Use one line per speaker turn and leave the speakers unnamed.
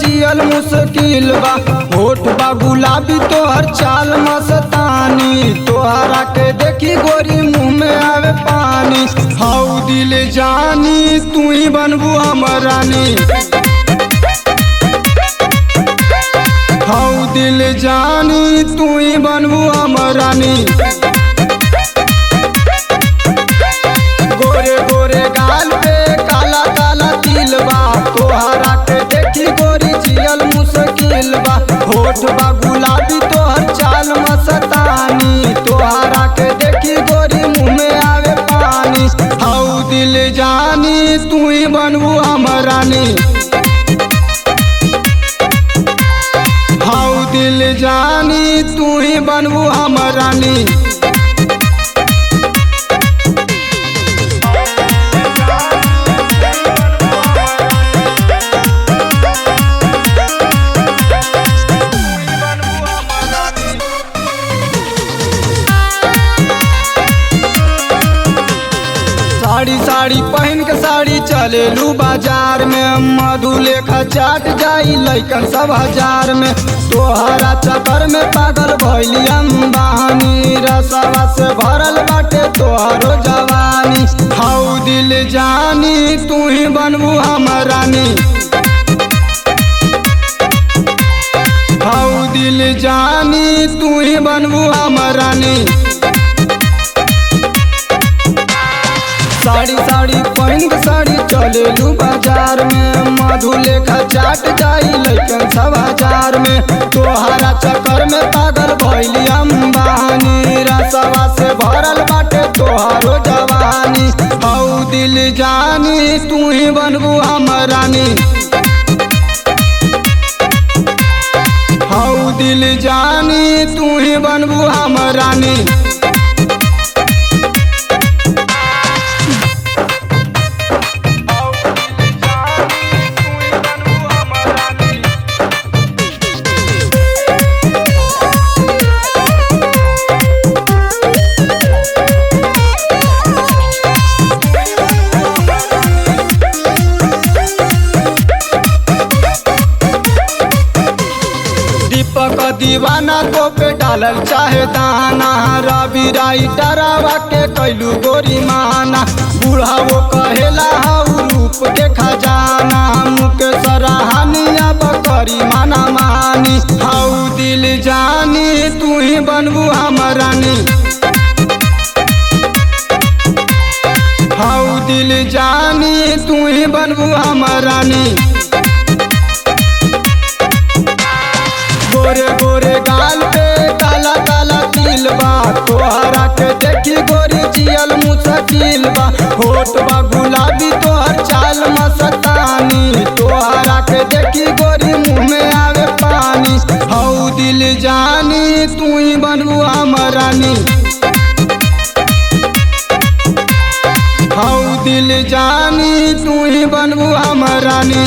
जियल मुश्किल बा। होठ बा गुलाबी तोहर चाल मस्तानी, तोहरा के देखी गोरी मुँह में आवे पानी। हऊ दिल जानी तू ही बनबू हमर रानी। हऊ दिल जानी तू ही बनबू हमर रानी। गोरे गोरे गाल पे काला काला तिल बा, तोहरा के देखी गोरी जियल मुश्किल बा। होठ बा गुलाबी तोहर चाल मस्तानी, तोहरा के देखी गोरी मुँह में आवे पानी। हऊ दिल जानी तू ही बनबू हमर रानी। हऊ दिल जानी तू ही बनबू हमर रानी। साड़ी साड़ी पहन के साड़ी चलेलू बाजार में, मधु लेखा चाट जाई लैकन सब हजार में। तोहरा चक्कर में पागल भइली अंबानी, रसवा से भरल बाटे तोहरो जवानी। हऊ दिल जानी तू ही बनबू हमर रानी। हऊ दिल जानी तू ही बनबू हमर रानी। साड़ी साड़ी पहन के साड़ी चलेलू बाजार में, मधु लेखा चाट जाई लैकन सब हजार में। तोहरा चक्कर में पागल भइली अंबानी, रसवा से भरल बाटे तोहरो जवानी। हऊ दिल जानी तू ही बनबू हमर रानी। हऊ दिल जानी तू ही बनबू हमर रानी। दीपक दीवाना तो पे डालल चाहे दाना, रवि राइटरवा के कैलू गोरी माना। बूढ़ा वो कहेला हऊ रूप के खजाना, मुके सराहनिया बकरी माना मानी। हऊ दिल जानी तू ही बनबू हमर रानी। हऊ दिल जानी तू ही बनबू हमर रानी। गोरे गोरे गाल पे काला काला तिल बा, तोहरा के देखी गोरी जियल मुश्किल बा। होठ बा गुलाबी तोहर चाल मस्तानी, तोहरा के देखी गोरी मुँह में आवे पानी। हऊ दिल जानी तू ही बनबू हमर रानी। हऊ दिल जानी तू ही बनबू हमर रानी।